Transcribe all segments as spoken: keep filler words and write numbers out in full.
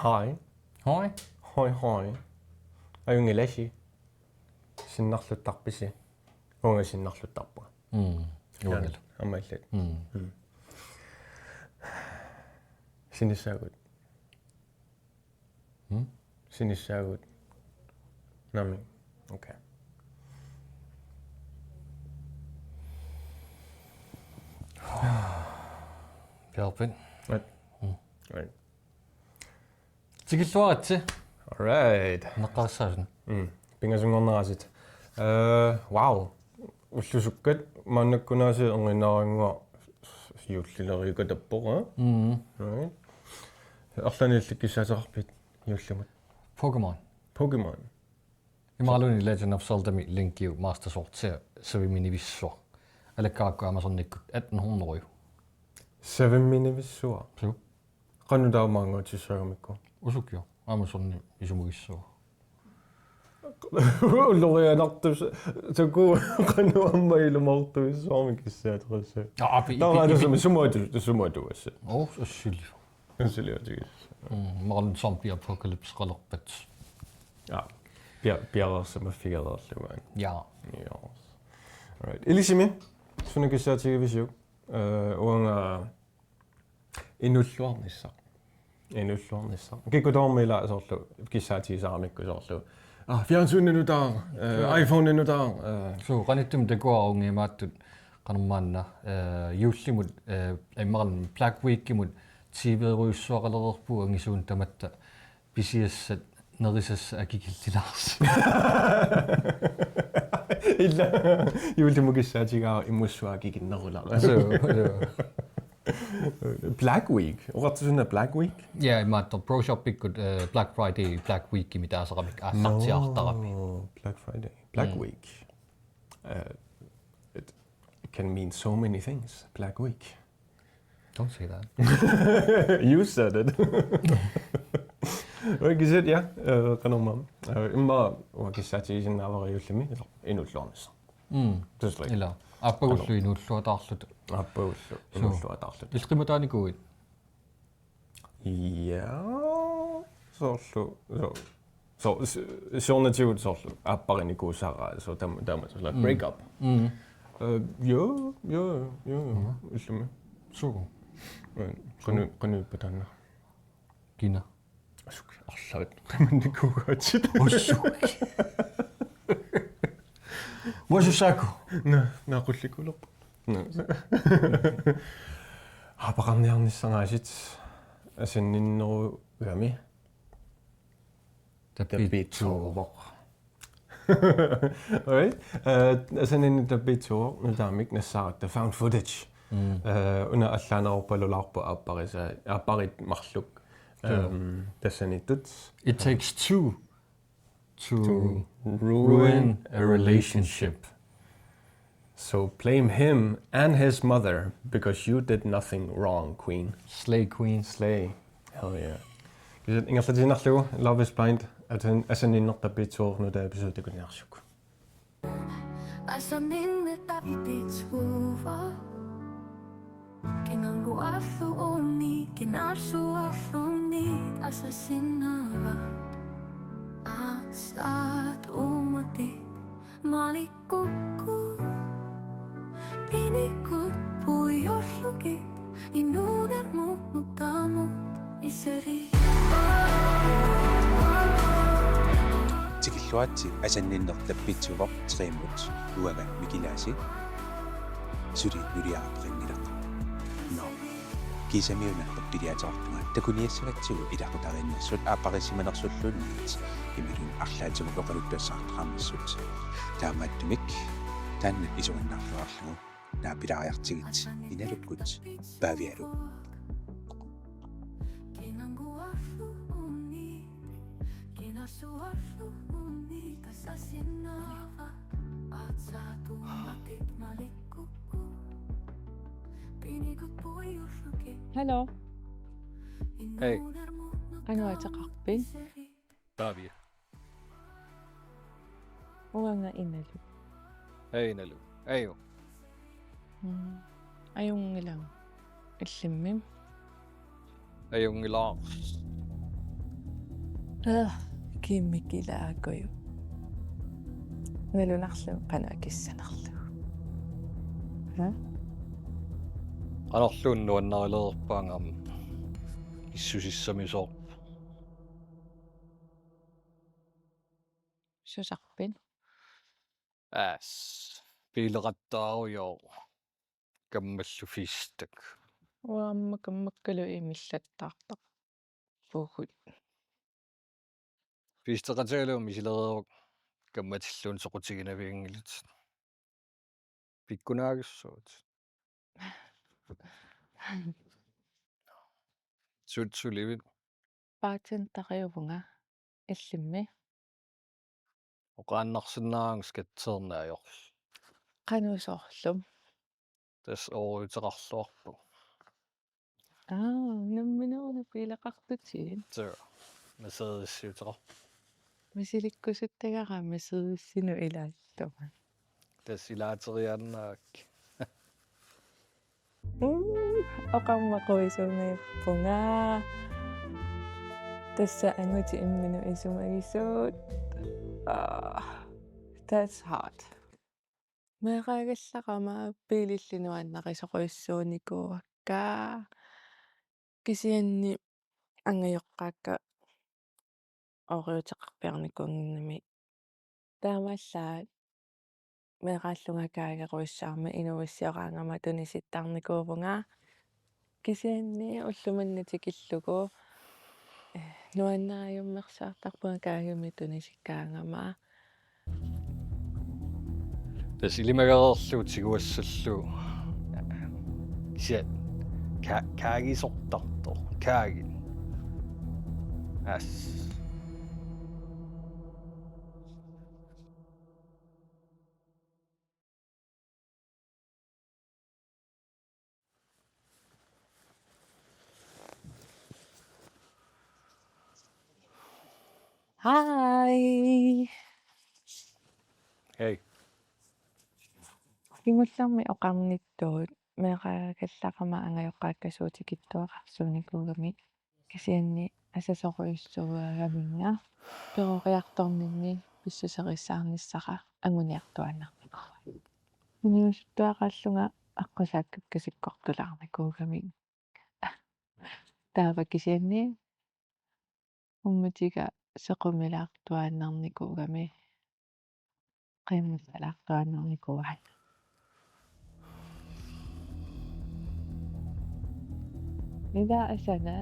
Hej. Hej. Hej, hej. Ajunngilasi. Sinnarluttarpisi? Uanga sinnarluttarpunga. Mm. Uangal. Aamma illit. Mm. Sinissaagut. Mm. Sinissaagut. Naamik. Okay. Piarpit. Right. Mm. Right. Tikilluaritsi. All right. Naqqassaasin. Mm. Pingasunngornerasut. Eh, wow. Ullusukkat maannakkunaasi erniinnarannguaq juullileriikatappoq, eh? Mm. Right. Arlaannik illit kissaateqarpit juullimut? Pokémon. Pokémon. Imaluunniit Legend of Zeldami Linkiu Master Sword seven-iminissuaq. Alakkarakku Amazonikkut atten hundrede. Seven-iminissuaq. Suu. Qanoq taamaanngaatissagamikku? Usukkio. Amazoni isumagissua. Ulorianartussaq takuuk qanoq aamma ilumoortussaq kissaateqassaaq. Aa, api, Taava ipi, ipi. Amazoni sumut, sumut. Oh, assili. Assili. Mm, marlun zombie apocalypse-qalerpat. Ja. Pia-, piareersimaffigereerlugu. Ja. Yes. Right. Ilisimi, suna kissaatigivisiuk? Eh, uanga inuulluarnissaq. Inuulluarnissaq. Kikkut tamarmik ila soorlu kissaatigisaramikku soorlu. Ah, fjernsyni nutaaq, eh, iPhone-i nutaaq, eh. Suu, qanittumi takuarungiimaattut qanormaanna, eh, juullimut, eh, immaqa Black Week-imut T V-rujussuaqalereerpugut angisuuneq tamatta pisiassat nerisassat akikillilaarsi. Ila, juullimut kissaatigaara imussua akikinnerulaaq. Suu, suu. Black Week. Oqartussaagut Black Week? Ja, imaattoq Pro Shop-ikkut, eh, Black Friday, Black Week-imik taasaqarami, aallartiaartarami. No, Black Friday. Black Mm. Week. Uh, it can mean so many things. Black Week. Don't say that. You said it. Well, kisianni, ja, eh, qanormaa. Eh, immaqa uanga kissaatigisinnaavara juullimi inuulluarnissaq. Mm. Just like. Ila. Aappagullu inuulluataarluta. Aappagullu. Suu. Inuulluataarluta. Illit qimataanikuuit? Ja. Soorlu. So, so, s-, siornatigut soorlu. Aapparinikuusara. So, tam-, taama, so, like, Mm. break up. Mm. Eh, ja, ja, ja, ja. Illumi. Suu. Eh, qanu-, qanuippa taanna? Kina? Asuk, arlaat. Qimannikuugaatsit. Ussuk. Uasussaakku. Naa, naaqqullikuulerpoq. Naa. Aapaqarniarnissaraasiit asanninnerugami. Tapiitsuuvoq. Tapiitsuuvoq. Right? Eh, asanninneq tapiitsuuvoq, nutaamik nassaaratta found footage. Mm. Eh, una allaanerorpalulaarpoq aapparisa-, aapparit marluk. Joo. Ehm, tassaniittut. It takes two to To ruin ruin a relationship. So blame him and his mother because you did nothing wrong, Queen. Slay Queen. Slay. Hell yeah. Kisianni ingerlatiinnarlugu Love is Blind, asan-, asanninneq tapiitsuuvoq, nutaaq episode takunniarsiuk. Asanninneq tapiitsuuvoq. Kinanguarlu uunniit, kinaassuarlu uunniit, asasinnaavara. Aatsaat uummatit malikkukkit. Pinikut puiorlugit, inuunermut nutaamut iseri. Tikilluaritsi, asanninneq tapiitsuuvoq, tre-mut uanga Mikilaasi. Suli nuliaraqanngilaq. Nå. Kiisami una pappiliatortunga takuniassagatsigu ilaqutariinnersut aapparisimanersulluunniit imaluunniit arlaatigut oqaluttuassaqartarnersut. Taamaattumik taanna isuinnarluarlugu naapilaariartigit Inalukkut Paavialu. Hello. Hej. Qanoq ateqarpit? Paavi. Uanga Inalu. Hej Inalu. Hej. Mm. Ajunngilaq. Illimmi? Ajunngilaq. Ee, kiimmik ilaakuju. Nalunarlu qanoq akissanerlugu. Ha? Qanorluunniit nuannarilerpaanga aamma. Issusissamisoorpoq. Susarpit? Aas, biileqattaarujoor. Kammallu fiistak. Uanga aamma kammakkalu imillattartarpugut. Fiisteqatigalugu misilereerukkit kammatilluunniit soqutiginavianngilatit. Pikkunaagissuutit. Sut sulivit? Bartenderiuvunga illimmi. Oqaannarsinnaanngilanga skatteerneq ajorlugu. Qanoq soorlu? Tassa ooriuteqarluarpunga. Aa, nammineq una biileqartutit. Suu. Mercedesiuteqarpunga. Misilikkusuttagara Mercedesinut ilaallunga. Tassa ilaateriaannaavakka. Mm, oqarma quisuunngippunga. Tassa angutit imminut isumagisut. Ah, that's hard. Meeraagallaqama biilillu nuannarisorujussuunikuuakka. Kisianni angajoqqaakka ooriuteqarpiarnikuunnginnami. Taamaallaat meeraallunga kaagerujussuarmik inuussioraangama tunisittarnikuuvunga. Kisianni ulluminnut tikillugu, eh, nuannarajummersuartarpunga kaagimik tunisikkaangama. Tassa ilimagereerlugu tiguassallugu. Kisianni ka-, kaagisortartoq. Kaagit. Aas. Hi. Hey. Kingullermik oqarnittut meeraagallaqama angajoqqaakka suut tikittuaqarsuunikuugamik. Kisianni asasorujussuugaminga peroriartorninni pissuserissaarnissara anguniartuaannarnikuuara. Inuusuttuaqarlunga aqqusaakkakka sikkortulaarnikuugami. Taava kisianni ummatiga sequmilaartuaannarnikuugami. Qiimmassalaartuaannarnikuuara. Ila asana.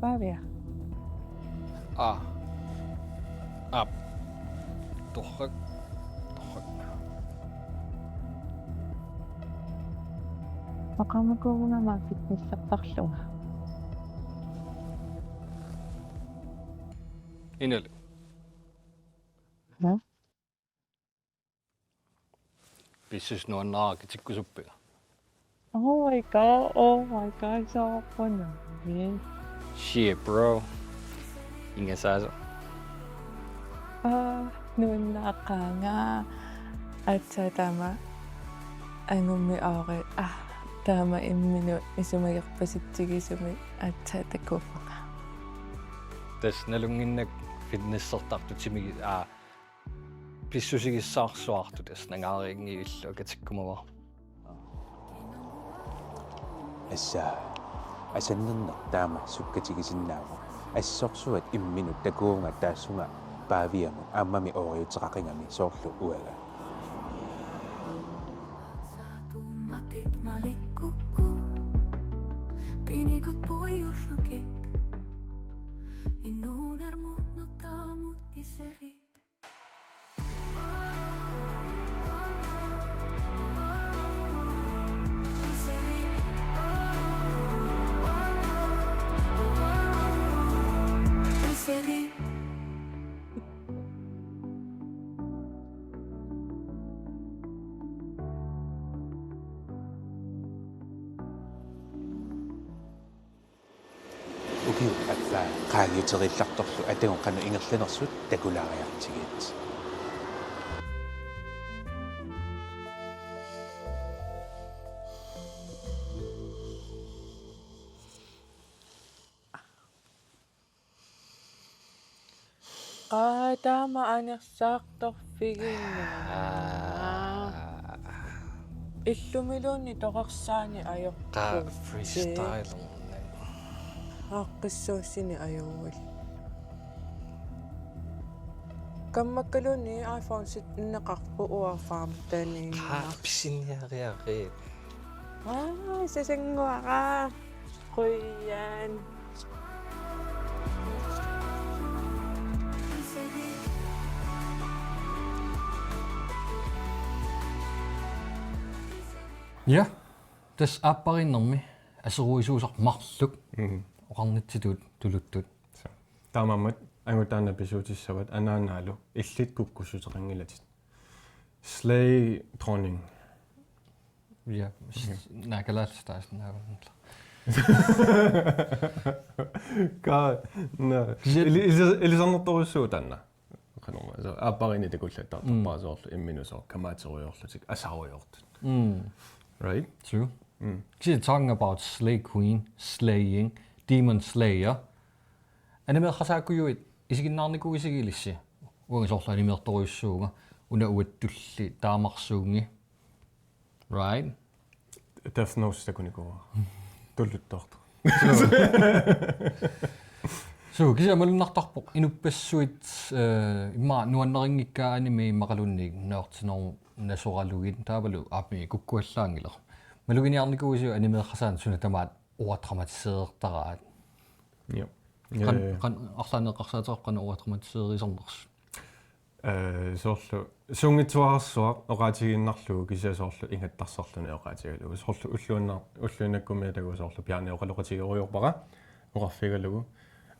Pavia. Aa. Aap. Torrak. Torrak. Oqarnikuuvunga aamma fitnessartarlunga. Inalu. Nå? Pissuseq nuannaraara, katikkusuppiga? Oh my god, oh my god, soorunami. Shit, bro. Ingasaasoq. Aa, nuannaaqaanga. Aatsaat taama angummi oori, aa, taama imminut isumagerpasitsigisumik aatsaat takuuvunga. Tassa nalunnginnakku fitnessartartut timigi-, aa, pissusigissaarsuartut tassa nangaariinngillugu katikkumavara. Assa, asanninneq taama sukkatigisinnaavoq. Assorsuaq imminut takuuvunga taassunga Paviamut aammami ooriuteqaqigami soorlu uanga. Ukiut affaa qaangiuterillartorlu atagu qanoq ingerlanersut takulaariartigit. Taama anersaartorfiginnginnama. Illumiluunniit torersaaneq ajorpugut. Qaa freestyle. Aaqqissuussineq ajoraluarpoq. Kammakkaluunniit iPhone sytten-eqarpoq uanga femten-ini. Qaa pisiniariarit. Aa, sasannguara. Qujan. Ja, tassa aappariinnermi aseruisuusaq marluk. Mhm. Oqarnitsitut tuluttut. Taamaammat angutaannaq pisuutissavat anaanaalu illit kukkussuteqanngilatit. Slay dronning. Ja, s-, naakalaallista taas naavunla. Ka, na. Kisianni ili-, ili-, ilisarnartorujussuuvoq taanna. Qanormaa, so, aappariinni takullattaartarpara. Mm. Soorlu imminut soorlu kamaaterujoorlutik, asarujoortut. Mm. Right? True. Mm. Kisianni talking about Slay Queen, slaying, Demon Slayer. Animeerasaakujuit isiginnaarnikuuisigilissi? Uanga soorlu animeertorujussuuvunga, una uattulli taamarsuunngilaq. Right? Death Note takunikuuara. Tulluttoortoq. So, kisianni malunnartarpoq inuppassuit, eh, immaqa nuannarinngikkaat anime immaqaluunniit nunarsuarmi nasoralugit taavalu aapmi kukkuallaanngilaq. Maluginiarnikuuisiuk animeerasaaneq suna tamaat overdramatiseertaraat? Ja. Qan-, eh, qan-, arlaannik eqqarsaateqarpa qanoq overdramatiseerisarnersut? Eh, soorlu suunngitsuararsuaq oqaatigiinnarlugu kisianni soorlu ingattarsarluni oqaatigalugu. Soorlu ulluinna-, ulluinnakkummi atagu soorlu Bjarne oqaloqatigerujoorpara oqarfigalugu.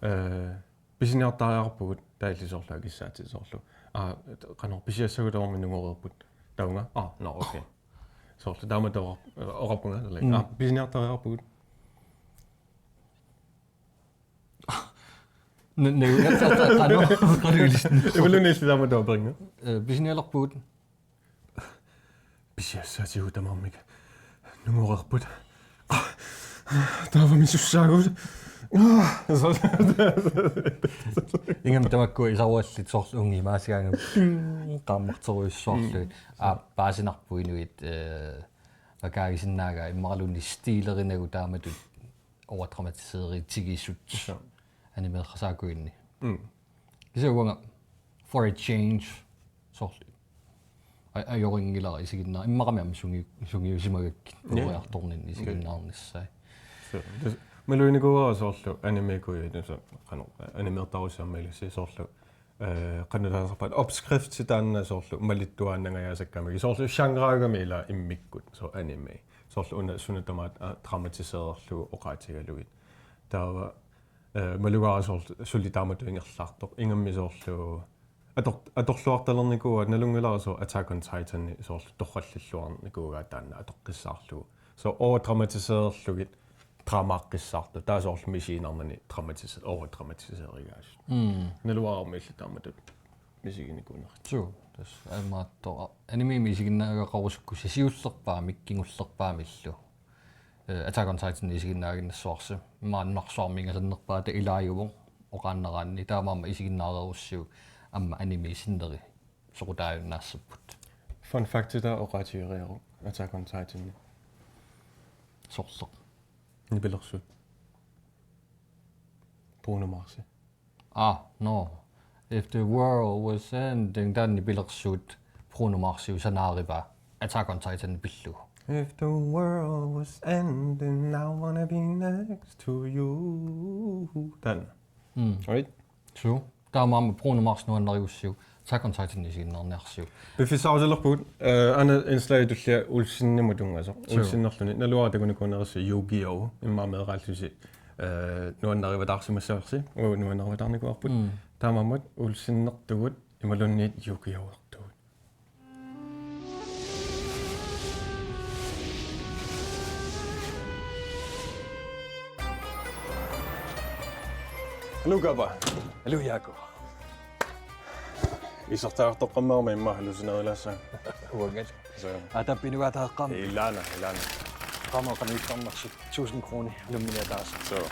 Eh, pisiniartariaqarpugut taava illit soorlu akissaatit soorlu. Aa, qanoq pisiassagut tamarmik nungoreerput. Taava uunga. Aa, no, okay. Soorlu taamatut oqar-, oqarpunga, like, mm, aa, pisiniartariaqarpugut. Ne-, ne-, ta-, ta-, ta-, qanoq, qanoq ilissi. Imaluunniit illit taamatut aperinnga. Eh, pisinialerpugut. Pisiassaatigut tamarmik nungoreerput. Taava misussaagut. Ingammik tamakku isaruallit soorlu uunga imaasigaangama qaammarterujussuarlugit. Mm. Aa, paasinarpoq inuit, eh, makaagisinnaagaat immaqaluunniit stiilerinagu taamatut overdramatiseeritigisut. Ja. Animeerasaakuinni. Mm. Kisianni uanga for a change soorlu. Aj-, ajorinngilara isiginnaar-, immaqami aamma sungi-, sungiusimagakkit. Ja. Puigortorninni isiginnaarnissaa. So, tassa maluginikuuara soorlu animekujuit, so, qanoq, animeertarussi aamma ilissi soorlu, eh, qanoq taasarpaat opskrifti taanna soorlu malittuaannangajaasakkamik. Soorlu genreugami ila immikkut, so anime. Soorlu una suna tamaat, aa, dramatiseerlugu oqaatigalugit. Taava, eh, malugaara soorlu suli taamatut ingerlaartoq. Ingammik soorlu ator-, atorluartalernikuuaat nalunngilara soorlu Attack on Titan soorlu torrallilluarnikuugaat taanna atoqqissaarlugu. So overdramatiseerlugit dramaaqqissaartoq. Taava soorlu misiginarnani dramatise-, overdramatiseerigaasut. Mm. Naluara aamma illit taamatut misiginikuunerit. Suu, tassa aammaattoq animemi isiginnaagaqarusukkussi siullerpaamik kingullerpaamillu. Eh, Attack on Titan isiginnaaginnassuarsi. Maannarsuarmi ingasannerpaata ilaajuvoq oqaannaraanni taamaammat isiginnaareerussiuk aamma anime sinneri soqutaajunnaassapput. Fun factita oqaatigeriaruk Attack on Titan. Sorleq? Nipilersuut. Bruno Marsi. Ah, no. If the world was ending, taanna nipilersuut Bruno Marsiup sanaarivaa Attack on Titan pillugu. If the world was ending, I wanna be next to you. Taanna. Mm. Right? Suu. Taamaammat Bruno Mars nuannarigussiuk, Attack on Titan isiginnaarniarsiuk. Piffissarutilerpugut, eh, aana indslagip tullia Olsenimut tunngasoq. Suu. Olsenerluni, naluara takunikuunerussi Yu-Gi-Oh, immaqa meeraallusi, eh, nuannarivataarsimassavarsi, uu, nuannarivataarnikuuarput. Mm. Taamaammat Olsenertugut, imaluunniit Yu-Gi-Oh-ertugut. Hallo, Gabba. Hallo, Jakob. Isertariaqartoqqammerma immaqa hallusineerilaassaanga. Uangalu. Suu. Aa, tappinugaataqqam. Ilaana, ilaana. Qanoq qaniittarnersut tusind kroner, Lummini ataaseq. Suu.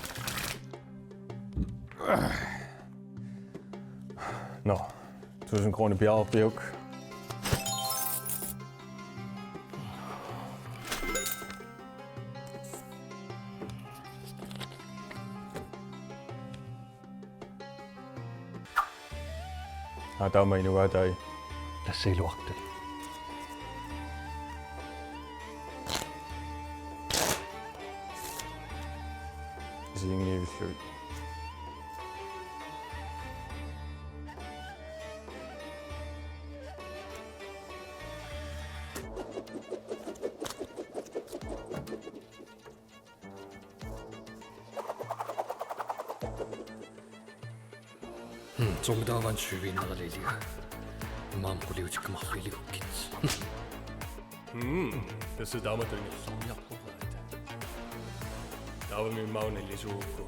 Nå. Tusind kroner piaarpiuk. Aa, taama inugaa tai. Tassa iluartut. Isiginngivillugit. Hmm, soormi taava syviinnaraliiliga. Imaammat quliutikka marluuligukkit. Hmm, tassa taamatut ingerlaarniarpoq. Taavami imaanngilaq ilisuukku.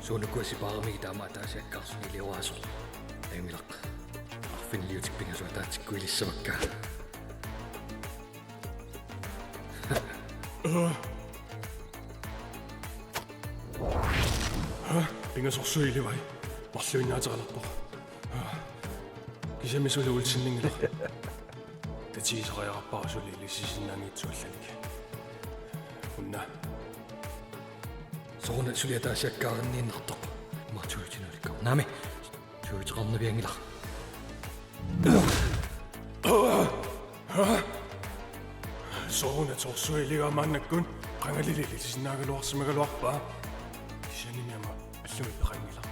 Suunuku sipaaramik taama ataasiakkaarluni ilioraasoq. Ajunngilaq. Arfiniliutik pingasut ataatsikkut ilissavakka. Pingasorsuit ilivai. Marluinnaateqalerpoq. Kisianni suli ulsinninngilaq. Tatigisariaqarpara suli ilisisinnaanngitsoq allanik. Una. Sooruna suli ataasiakkaarinniinnartoq. Martuutinulikka. Naami. Suuteqarnavianngilaq. Sooruna torsuiliga maannakkut qangalili ilisinnaagaluarsimagaluarpaa. Kisiannimi aamma allami peqanngilaq.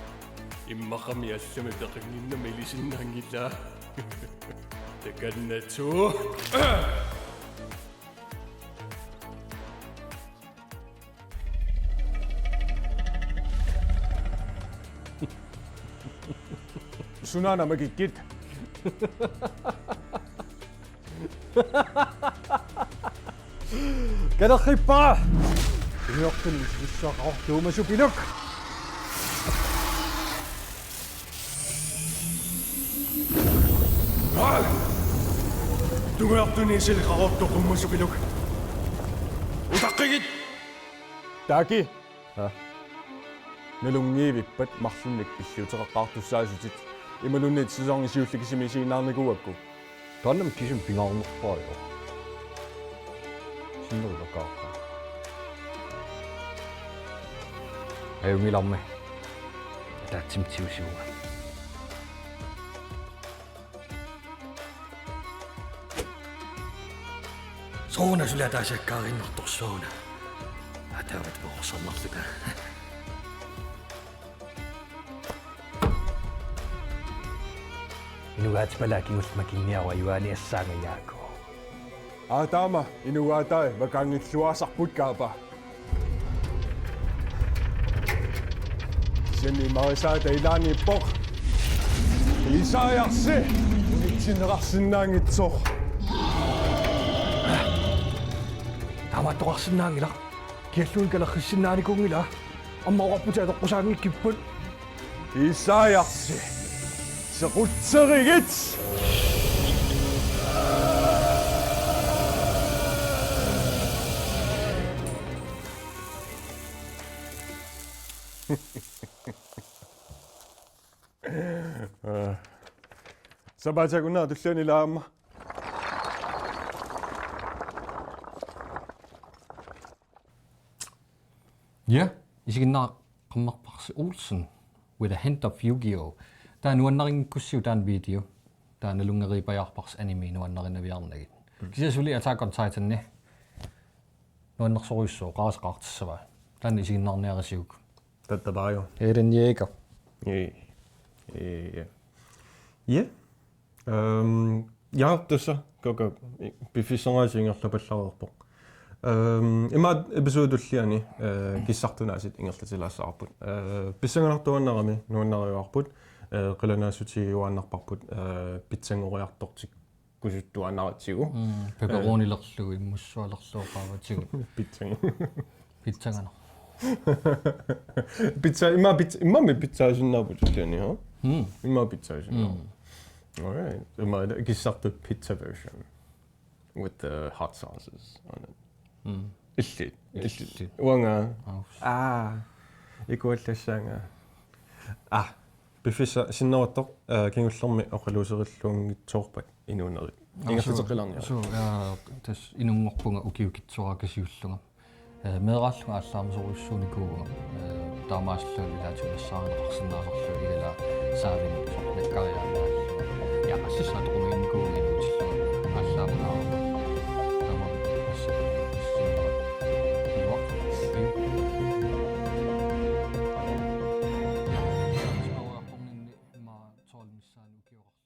Immaqami allami peqannginnami ilisinnaanngilaa. Takanna to. Sunaana makikkit. Kalerrippaa! Tungujortuni isilissaqartuumasupiluk. Tungujortuni isilissaqartuumasupiluk. Utaqqigit! Taaki. Ha? Nalunngivippat marlunnik pilliuteqaqqaartussaasutit. Imaluunniit sæsonip siulliup kisimi isiginnaarnikuuakku. Taannami kisimi pingaarnerpaajuvoq. Sinneri vakaaqqa. Ajunngilaq. Ataatsimik tigusivunga. Sooruna suli ataasiakkaariinnartorsuuna. Ataavat poorsormarluta. Inugaatip alaa kingulleq makinniaruk ajugaaniassaanga Jaaku. Aa taama, inugaatai vakaanngilluaasarput kaapa. Kisianni imarisaata ilaaniippoq. Isaiasi unitsinneqarsinnaanngitsoq. Taamaattoqarsinnaanngilaq. Kialluunniit kalerrissinnaanikuunngilaa. Aamma oqarputit atoqqusaanngikkipput. Isaiasi. Sequtserigit. Sapaatip akunnera tulliani ilaamma. Ja, isiginnaaraqarparsi Olsen with a hint of Yu-Gi-Oh. Taava nuannarinngikkussiuk taanna video. Taava nalunngeriipajaarparsi anime nuannarinaviarnagit. Mm. Kisianni suli Attack on Titan-i. Nuannersorujussuuvoq, qaraseqaartissavaa. Taanna isiginnaarniarisiuk. Tattapaajo. Eren Jaeger. Ja. Ja. Ja. Øhm, ja, tassa, kaka, piffissaq aasiit ingerlapallareerpoq. Øhm, ima episode tulliani, øh, kissartunaasut ingerlatilaassavarput. Øh, pissanganartuaannarami, nuannarivarput, øh, qilanaassutigiguaannarparput, øh, pitsanngoriartortik- kusuttuaannaratsigu. Mm, pepperonilerlugu, immussualerlugu qaavatigut. Pitsangu. Pitsanganaq. Pizza, ima pizza, imami pizzaasinnaapput tulliani, ha? Mm. Ima pizzaasinnaapput. Mm. All right. Ima kissartut pizza version with the hot sauces on it. Mm. Illit. Illit. Illit. Uanga. Aus. Aa. Ikuallassaanga. Ah. Piffissaq sinnerusoq, eh, kingullermi oqaluuserilluanngitsoorpat inuunerit. Aa, ingerlateqqilaarniaruk. Suu, suu, ja, tassa inunngorpunga ukiukitsoraakasiullunga. Eh, meeraallunga aallaarmasorujussuunikuuvunga. Eh, taamaasillunga ilaatigut nassaarineqarsinnaasarlunga ilaa saavinik soorlu nakkariaannaallunga. Ja, assissaa toqumiinnikuuvunga inuutillunga aallaamagaarama. Taamaammat assissaa iluaq. Ja, ja, immaqa tolv missaani ukioqarlunga.